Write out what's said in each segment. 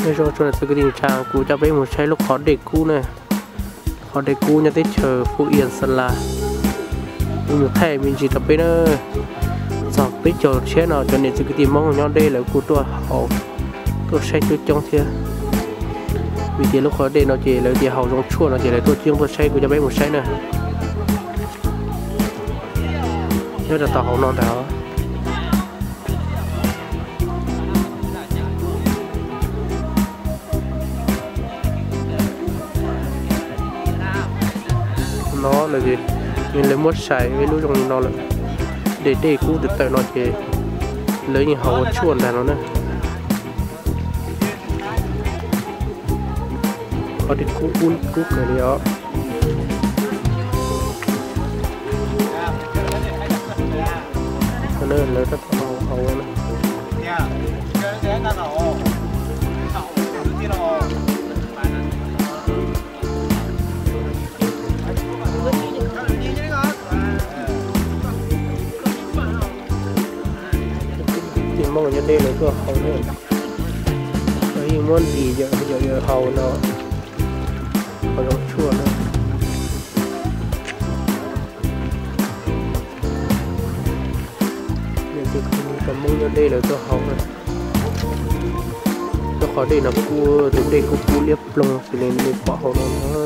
Nyob zoo txhua tus kwv tij neej tsa, kuv coj peb mus saib lub qhov dej kub na. Qhov dej kub nyob teb chaws Phú Yên, Sơn La. Kuv mus thaij me ntsis rau peb na. Txog peb caug tshiab no cov niam txiv kwv tij Hmoob nyob deb lawv kuj tuaj haus, tuaj saib coob coob thiab. Vim tias lub qhov dej no ces lawv tias haus zoo tshuaj no ces lawv tuaj coob tuaj saib, kuv coj peb mus saib na. Nyob rau tom hauv no ntag. No lawv, lawv muab sai ib lub zoo li no lawm, dej dej kub tawm tawm no ces lawv yeej haus ua tshuaj ntag no na. Qhov dej kub kub kawg li os. Lawv tab tom haus na. Tus Hmoob nyob deb lawv tuaj haus na. Lawv yeej muab ntim yawm yawm haus no, haus zoo tshuaj na. Tus Hmoob nyob deb lawv tuaj haus na. Lub qhov dej no kub, tus dej kub kub liab ploog xws li nej pom hauv no na.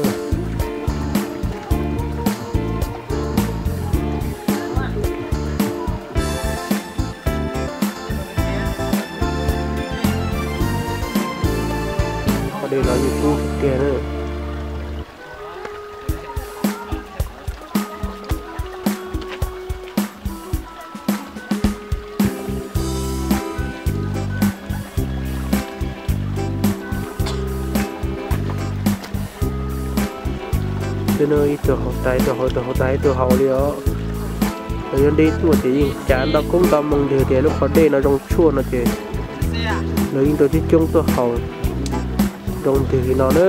Qhov dej no yeej kub tiag tiag na. Twb no ib tug haus tas, ib tug haus, ib tug haus tas, ib tug haus li os. Lawv nyob deb tuaj ces yeej cav ntau koob ntau moo ntag tias lub qhov dej no zoo tshuaj no ces lawv yeej tuaj coob coob tuaj haus zoo ntag li no na.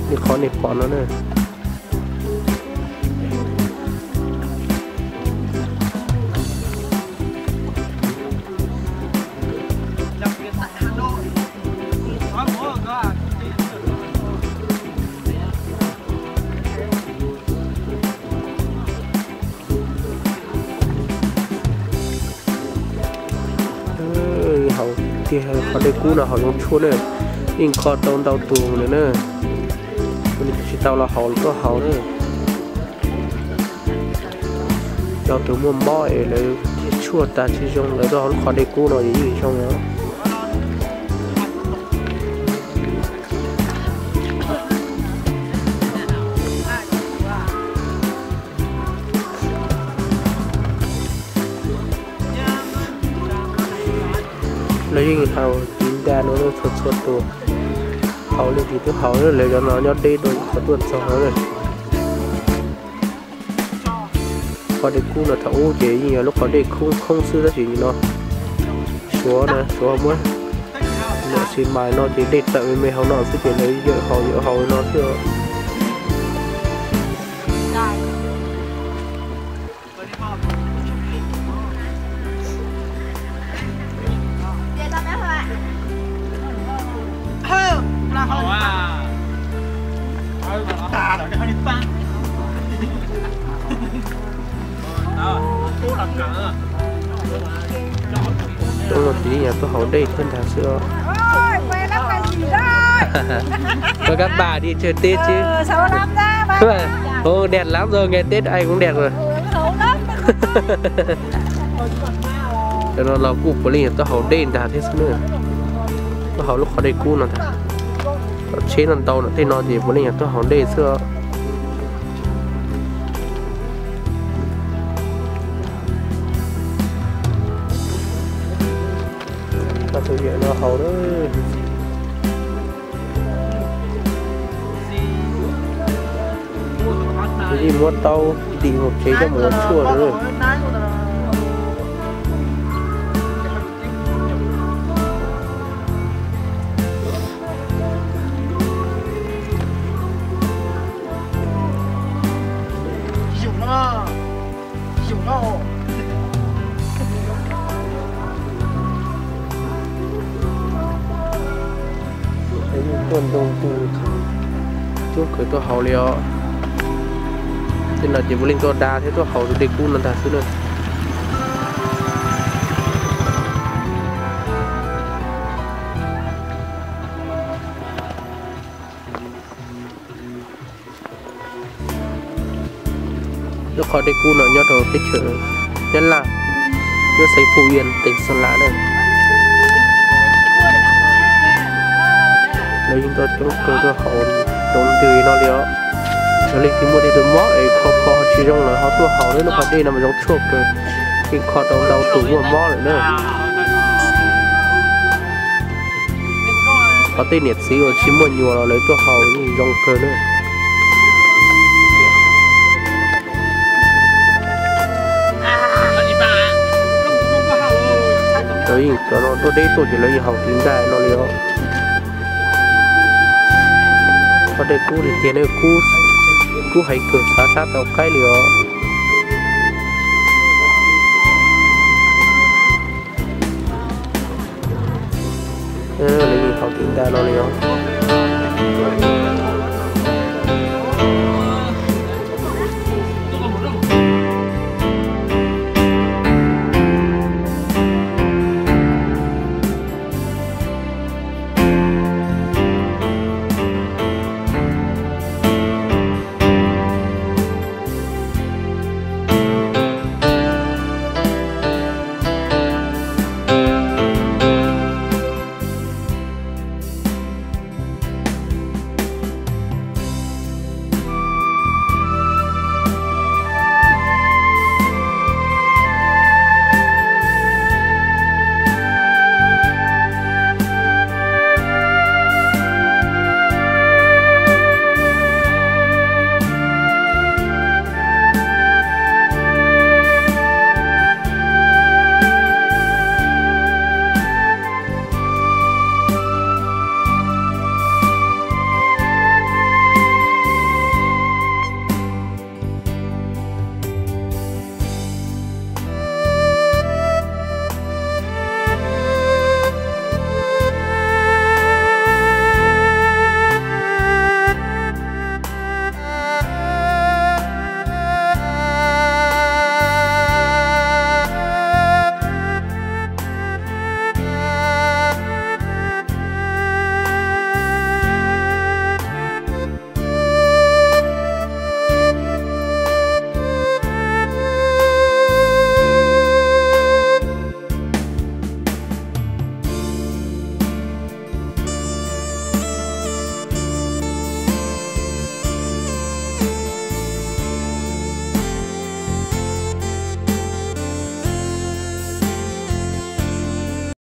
Li qhov nej pom no na. Haus tiag, qhov dej kub no haus zoo tshuaj na. Yeej kho tau ntau tus lawm na. Tus tsis tau los haus los tuaj haus na. Cov tus muaj mob es lawv tshuaj tas tsis zoo lawv tuaj haus lub qhov dej kub no yeej zoo os. Lawv yeej haus tiv nra no txhua txhua tus. Haus li ntsis twb haus, lawv cov no nyob deb dua qhov tuaj txog no. Qhov dej kub no thaum ub ces yeej yog lub qhov dej khoob khoob xwb tab sis nim no Suav na, Suav muab niam xis mais no ces dej tawm me me hauv no xwb ces lawv yawm haus yawm haus no xwb. Tuaj no ces yeej yog tuaj haus dej thiab ntag xwb os. Có các bà đi chơi Tết chứ. Ồ, đẹp lắm rồi, ngày Tết anh cũng đẹp rồi. Cov no los kuj puav leej yog tuaj haus dej ntag thiab xwb na. Tuaj haus lub qhov dej kub no ntag. Cov tsheb no ntau no tej no ces puav leej yog tuaj haus dej xwb os. Tus yawm no haus na. Yeej muab taub ntim mus tsev coj mus ua tshuaj na. Tuaj ntoo twg, tuaj kawg tuaj haus li os. Tej no ces puav leej tuaj da thiab tuaj haus tus dej kub no ntag xwb na. Lub qhov dej kub no nyob rau teb chaws Nyab Laj, nyob xeev Phú Yên, tỉnh Sơn La na. Lawv yeej tuaj coob kawg tuaj haus ntoo twg no li os. Yog leej twg muaj tej tus mob es kho kho ho tsis zoo lawm ho tuaj haus lub qhov dej no mas zoo tshuaj kawg, yeej kho tau ntau tus muaj mob lawm na. Ho tej niam txiv uas tsis muaj nyuam los lawv tuaj haus yeej zoo kawg na. Lawv yeej cov no tuaj deb tuaj ces lawv yeej haus tiv ntaj no li os. Qhov dej kub li tiag ne, kub heev kawg xav sab tau qaib li os. Lawv yeej haus tiv ntaj no li os.